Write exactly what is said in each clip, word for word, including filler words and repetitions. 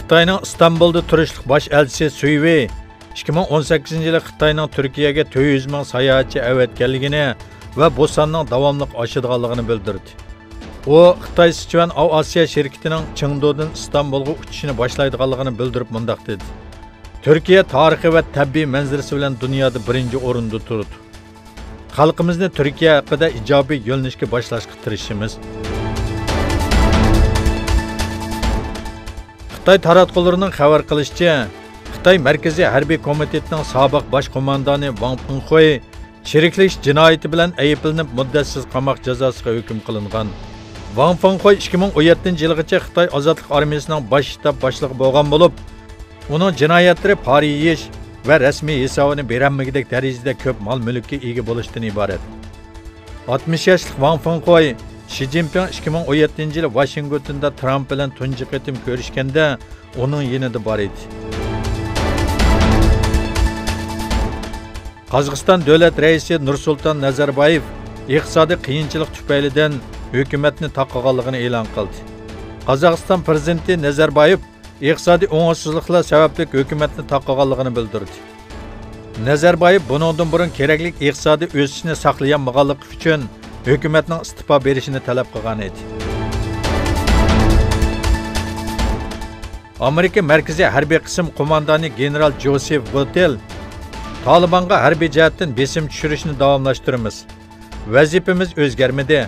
خىتاينىڭ ئىستانبۇلدا تۇرۇشلۇق باش ئەلچىسى سۈي ۋېي ئىككى مىڭ ئون سەككىزىنچى يىلى خىتاينىڭ تۈركىيەگە تۆت يۈز مىڭ ساياھەتچى ئەۋەتكەنلىكىنى ۋە بۇ ساننىڭ داۋاملىق ئاشىدىغانلىقىنى بىلدۈردى. ئۇ خىتاي سىچۈەن ئاۋىئاتسىيە شىركىتىنىڭ چېڭدۇدىن ئىستانبۇلغا ئۇچۇشنى باشلايدىغانلىقىنى بىلدۈرۈپ مۇنداق دېدى: تۈركىيە تارىخى ۋە تەبىئىي مەنزىرىسى بىلەن دۇنيادا بىرىنچى ئورۇندا تۇرىدۇ. خەلقىمىزنى تۈركىيە ھەققىدە ئىجابىي يۆنىلىشكە باشلاشقا تىرىشىمىز. خىتاي تاراتقۇلىرىنىڭ خەۋەر قىلىشىچە، خىتاي مەركىزىي ھەربىي كومىتېتىنىڭ سابىق باش قوماندانى ۋاڭ پىڭخۇي چىرىكلىشىش جىنايىتى بىلەن ئەيىبلىنىپ، مۇددەتسىز قاماق جازاسىغا ھۆكۈم قىلىنغان. ۋاڭ فېڭخۇي ئىككى مىڭ ئون يەتتىنچى يىلغىچە خىتاي ئازادلىق ئارمىيىسىنىڭ باش شتاب باشلىقى بولغان بولۇپ، ئۇنىڭ جىنايەتلىرى پارا يېيىش ۋە رەسمىي ھېسابىنى بېرەلمىگۈدەك دەرىجىدە كۆپ مال-مۈلۈككە ئىگە بولۇشتىن ئىبارەت. ئاتمىش ياشلىق ۋاڭ فېڭخۇي شى جىنپىڭ ئىككى مىڭ ئون يەتتىنچى يىلى ۋاشىنگتوندا ترامپ بىلەن تۇنجى قېتىم كۆرۈشكەندە ئۇنىڭ يېنىدا بار ئىدى. قازاقىستان دۆلەت رەئىسى نۇرسۇلتان نەزەربايېۋ ئىقتىسادىي قىيىنچىلىق تۈپەيلىدىن ھۆكۈمەتنى تاقىغانلىقىنى ئېلان قىلدى. قازاقىستان پىرېزىدېنتى نەزەربايېۋ ئىقتىسادىي ئوڭۇشسىزلىقلار سەۋەبلىك ھۆكۈمەتنى تاقىغانلىقىنى بىلدۈردى. نەزەربايېۋ بۇنىڭدىن بۇرۇن كېرەكلىك ئىقتىسادىي ئۆسۈشنى ساقلىيالمىغانلىقى ئۈچۈن ھۆكۈمەتنىڭ ئىستېپا بېرىشىنى تەلەپ قىلغان ئىدى. ئامېرىكا مەركىزىي ھەربىي قىسىم قوماندانى گېنېرال جوسېف ۋوتېل تالىبانغا ھەربىي جەھەتتىن بېسىم چۈشۈرۈشنى داۋاملاشتۇرىمىز. ۋەزىپىمىز ئۆزگەرمىدى.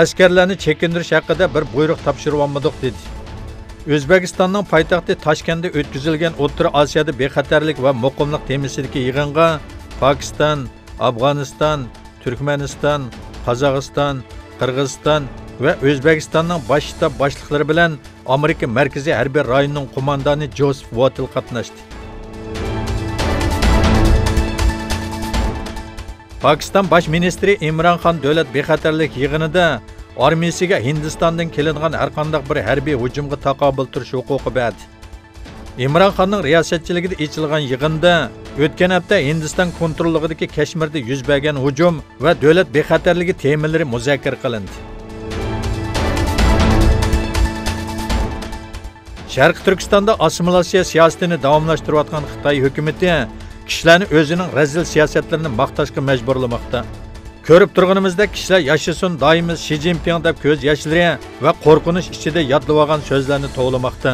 ئەسكەرلەرنى چېكىندۈرۈش ھەققىدە بىر بۇيرۇق تاپشۇرۇۋالمىدۇق، دېدى. ئۆزبېكىستاننىڭ پايتەختى تاشكەنتتە ئۆتكۈزۈلگەن ئوتتۇرا ئاسىيادا بىخەتەرلىك ۋە مۇقىملىق تېمىسىدىكى يىغىنغا پاكىستان، ئافغانىستان، تۈركمەنىستان، قازاقىستان، قىرغىزىستان ۋە ئۆزبېكىستاننىڭ باش شتاب باشلىقلىرى بىلەن ئامېرىكا مەركىزىي ھەربىي رايونىنىڭ قوماندانى جوسېف ۋوتېل قاتناشتى. پاكىستان باش مىنىستىرى ئىمران خان دۆلەت بىخەتەرلىك يىغىنىدا ئارمىيىسىگە ھىندىستاندىن كېلىدىغان ھەرقانداق بىر ھەربىي ھۇجۇمغا تاقابىل تۇرۇش ھوقۇقى بەردى. ئىمران خاننىڭ رىياسەتچىلىكىدە ئېچىلغان يىغىندا ئۆتكەن ھەپتە ھىندىستان كونتروللۇقىدىكى كەشمىردە يۈز بەرگەن ھۇجۇم ۋە دۆلەت بىخەتەرلىكى تېمىلىرى مۇزاكىرە قىلىندى. شەرقىي تۈركىستاندا ئاسسىمىلياتسىيە سىياسىتىنى داۋاملاشتۇرۇۋاتقان خىتاي ھۆكۈمىتى كىشىلەرنى ئۆزىنىڭ رەزىل سىياسەتلىرىنى ماختاشقا مەجبۇرلىماقتا. كۆرۈپ تۇرغىنىمىزدەك، كىشىلەر ياشىسۇن دائىمىز شى جىنپىڭ دەپ كۆز ياشلىرى ۋە قورقۇنچ ئىچىدە يادلىۋالغان سۆزلەرنى توۋلىماقتا.